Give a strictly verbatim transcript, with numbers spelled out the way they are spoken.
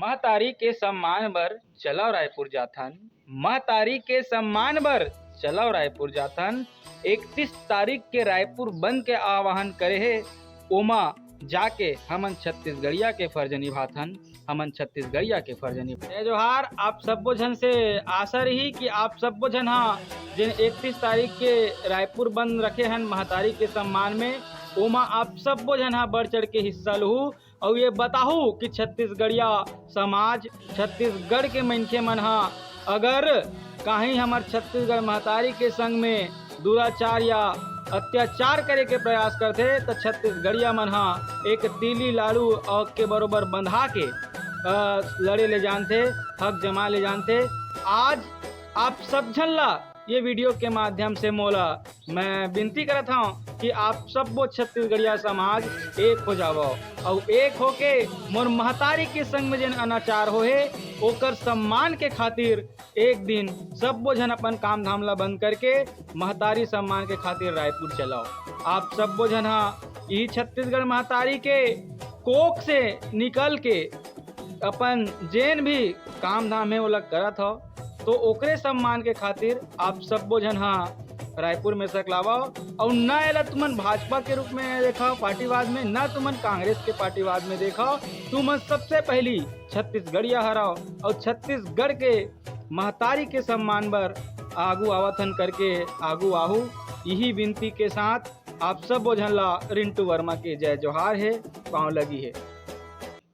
महतारी के सम्मान बर चलव रायपुर जाथन, महतारी के सम्मान बर चलव रायपुर जाथन। इकतीस तारीख के रायपुर बंद के आह्वान करे हे, ओमा जाके हमन छत्तीसगढ़िया के फर्ज निभाथन, हमन छत्तीसगढ़िया के फर्ज निभा। जय जोहार, आप सब्बो झन से आशा रही कि आप सब्बो झन हा जेन इकतीस तारीख के रायपुर बंद रखे हन महतारी के सम्मान में, ओमा आप सब्बो झन हा बढ़ चढ़ के हिस्सा लुहू। अउ ये बताहू कि छत्तीसगढ़िया समाज, छत्तीसगढ़ के मनखे मन हा अगर कहीं हमर छत्तीसगढ़ महतारी के संग में दुराचार या अत्याचार करे के प्रयास करथे, त छत्तीसगढ़िया मन हा एक तीली लाड़ू अउ के बरोबर बंधा के, अ, लड़े ले जानथे, हक जमा ले जानथे। आज आप सब झन ला ये वीडियो के माध्यम से मोला मैं विनती करत हौं कि आप सब्बो छत्तीसगढ़िया समाज एक हो जावव अउ एक होके मोर महतारी के संग में जेन अनाचार होहे, ओकर सम्मान के खातिर एक दिन सब्बो झन अपन काम धाम ला बंद करके महतारी सम्मान के खातिर रायपुर चलव। आप सब्बो झन हा इही छत्तीसगढ़ महतारी के कोख से निकल के अपन जेन भी काम धाम हे ओला करत हव, तो ओकरे सम्मान के खातिर आप सब्बो झन हा रायपुर में सकलावव। अउ न एला तुमन भाजपा के रूप में देखव पार्टीवाद में, न तुमन कांग्रेस के पार्टीवाद में देखव। तुमन सबसे पहली छत्तीसगढ़िया हरव अउ छत्तीसगढ़ के महतारी के सम्मान बर आगू आवत हन करके आगू आहू। इही विनती के साथ आप सब्बो झन ला रिंटू वर्मा के जय जोहार हे, पांव लगी हे।